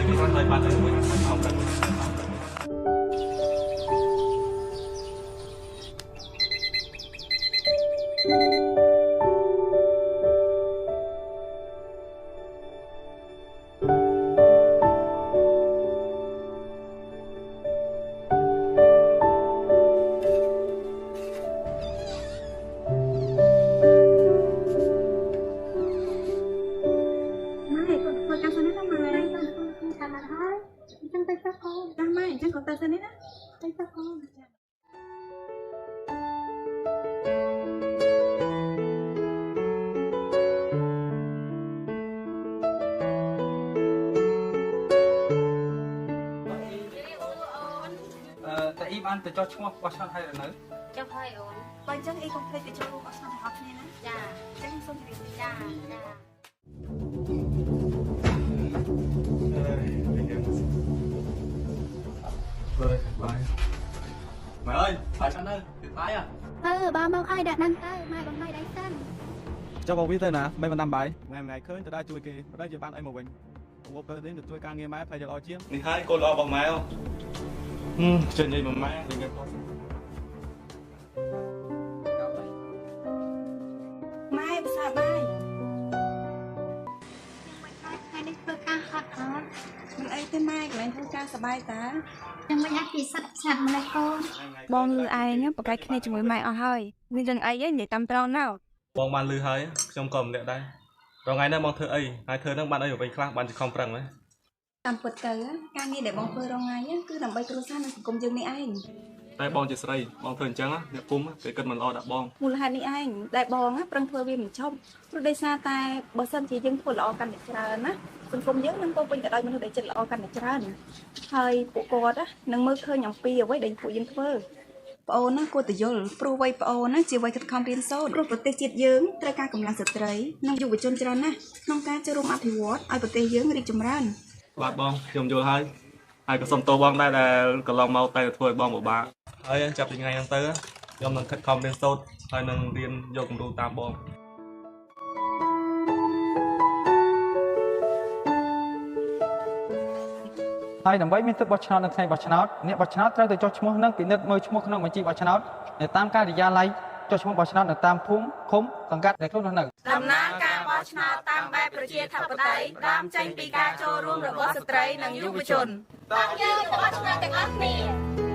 អីគេខ្លះហើយបានអីវិញខំប្រឹង បានទៅចោះឈ្មោះបោះឆ្នោតហើយនៅ ចុះហើយអូន បើអញ្ចឹងអ៊ីកុំភ្លេចទៅចូលរួមបោះឆ្នោតទាំងអស់គ្នាណា ចា អញ្ចឹងសូមជម្រាបលា ចាចា បាយម៉ែអើយបាយឆ្ងាញ់ទៅទៀតបាយ អឺបើមកហើយដាក់ដឹងទៅម៉ែបំបាយដៃសិន ចុះបងវីទៅណាមិនបណ្ដាំបាយថ្ងៃថ្ងៃឃើញទៅដែរជួយគេមិនដែរជាបានអីមកវិញបងទៅនេះទៅជួយការងារម៉ែផ្លែល្អជាងនេះហើយកូនល្អរបស់ម៉ែអូចេញនិយាយមកម៉ែនិយាយគាត់ ម៉ែភាសាបាយ ថ្ងៃនេះធ្វើការហត់អត់ មិនអីទេម៉ែកន្លែងធ្វើការសប្បាយតា ចាំមិនអាចពីសិតឆាប់ម្លេះកូន បងលឺឯងប្រកែកគ្នាជាមួយម៉ែអស់ហើយមានរឿងអីនិយាយតាមត្រង់ណៅ បងបានលឺហើយខ្ញុំក៏ម្នាក់ដែររងថ្ងៃនេះបងធ្វើអីហើយធ្វើនឹងបានអីអ្វីខ្លះបានជាខំប្រឹងណា តាមពិតទៅការងារដែលបងធ្វើរាល់ថ្ងៃគឺដើម្បីគ្រួសារនិងសង្គមយើងនេះឯង តែបងជាស្រីបងធ្វើអញ្ចឹងអ្នកភូមិគេគិតមិនល្អដាក់បង មូលហេតុនេះឯងដែលបងប្រឹងធ្វើវាមិនឈប់ព្រោះដោយសារតែបើសិនជាយើងធ្វើល្អកាន់តែច្រើនណាសង្គមយើងនឹងពោពេញទៅដោយមនុស្សដែលចិត្តល្អកាន់តែច្រើនហើយពួកគាត់នឹងមើលឃើញអំពីអ្វីដែលពួកយើងធ្វើប្អូនណាគួរតែយល់ព្រោះវ័យប្អូនណាជាវ័យខិតខំរៀនសូត្រព្រោះប្រទេសជាតិយើងត្រូវការកម្លាំងស្ត្រីនិងយុវជនច្រើនណាស់ក្នុងការចូលរួមអភិវឌ្ឍឲ្យប្រទេសយើងរីកចម្រើន បាទបងខ្ញុំយល់ហើយហើយក៏សុំទោសបងដែរដែលកន្លងមកតែធ្វើឲ្យបងពិបាកហើយចាប់ពីថ្ងៃហ្នឹងទៅខ្ញុំនឹងខិតខំរៀនសូត្រហើយនឹងរៀនយកគំរូតាមបង ហើយដើម្បីមានសិទ្ធិបោះឆ្នោតនៅថ្ងៃបោះឆ្នោតអ្នកបោះឆ្នោតត្រូវទៅចុះឈ្មោះនិងពិនិត្យមើលឈ្មោះក្នុងបញ្ជីបោះឆ្នោតនៅតាមការិយាល័យចុះឈ្មោះបោះឆ្នោតនៅតាមភូមិឃុំសង្កាត់ដែលខ្លួនរស់នៅ ដំណើរការបោះឆ្នោតតាមបែបប្រជាធិបតេយ្យដើមចេញពីការចូលរួមរបស់ស្ត្រីនិងយុវជន បងយើងទៅបោះឆ្នោតទាំងអស់គ្នា